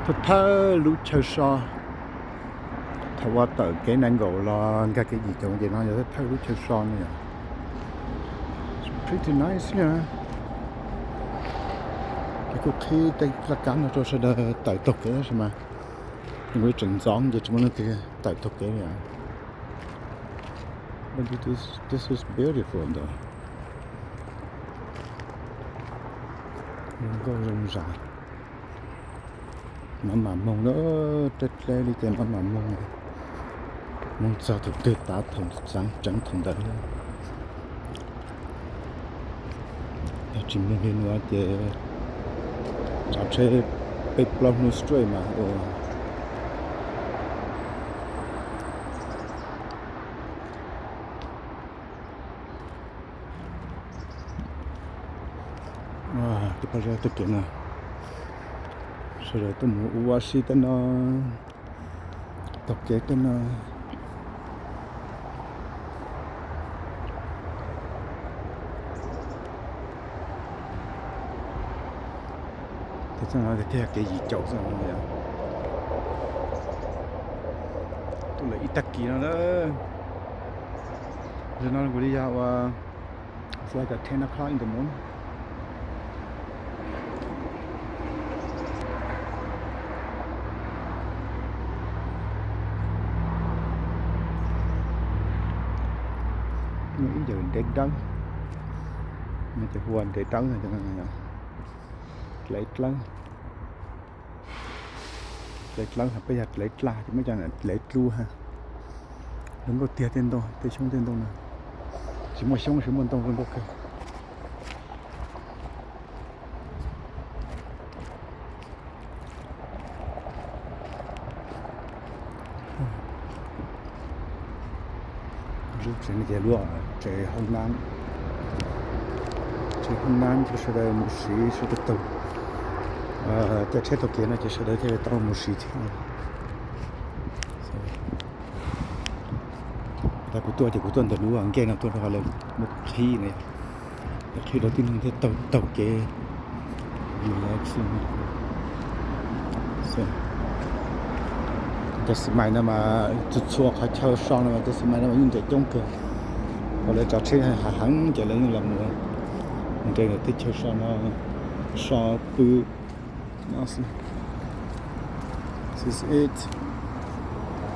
Thawj lub chaw so, thaum uas tawm kev nees nkaum los nkag kev yim caum ces no yog thawj lub chaw so no yom. Pretty nice na. Ces kuj qhib tej laj kab no rau sawv daws tawm taug kev tab sis mas nws tseem ntxov ces tsis muaj leej twg tawm taug kev li. But this, this is beautiful though. Zoo nkauj zoo zam. Maj mam moog lawm, dleb dleb li ces maj mam moog, moog txog thaum twg tav tseev thaum ntawd. Yog tsis moog li nuav ces tsav tsheb peb plaub hnub straight mas ua Tej pab zeb taug kev no, sawv daws tuaj mus ua si tej no, taug kev tej no. Tej txoj no tiag kev yim caum xwb no yom. Tuaj lawm ib tag kis no lawm. Tam sim no kuv li yog ua, it's like a ten o'clock in the morning. Muaj ib yawm dev dawb, no ces hu ua dev dawb no, dlawv dlawb. Dlawv dlawb, peb yog dlawv dlawb ces muab cov dlawv dlawb ha. Zoo nkauj tiag tej ntoo, tej xyoob tej ntoo no. Tsis muaj xyoob tsis muaj ntoo zoo nkauj kawg. Lub tsev no ces lub tsev hoob nab, tsev hoob nab rau sawv daws mus siv, sawv daws taug, caij tsheb taug kev no ces sawv daws thiaj li tau mus siv thiab. Thaum kuv tuaj ces kuv tuaj ntawm lub nkej no tuaj rau qhov lawv muab qhib na, lawv qhib rau tib neeg thiaj taug taug kev. Cov xi mais no mas txhua txhua qhov chaw so no mas cov xi mais no mas yeej nres coob kawg. Thaum lawv tsav tsheb hav heev ces lawv yeej los mus nres ntawm tej chaw so no, so pw no xwb. This is it.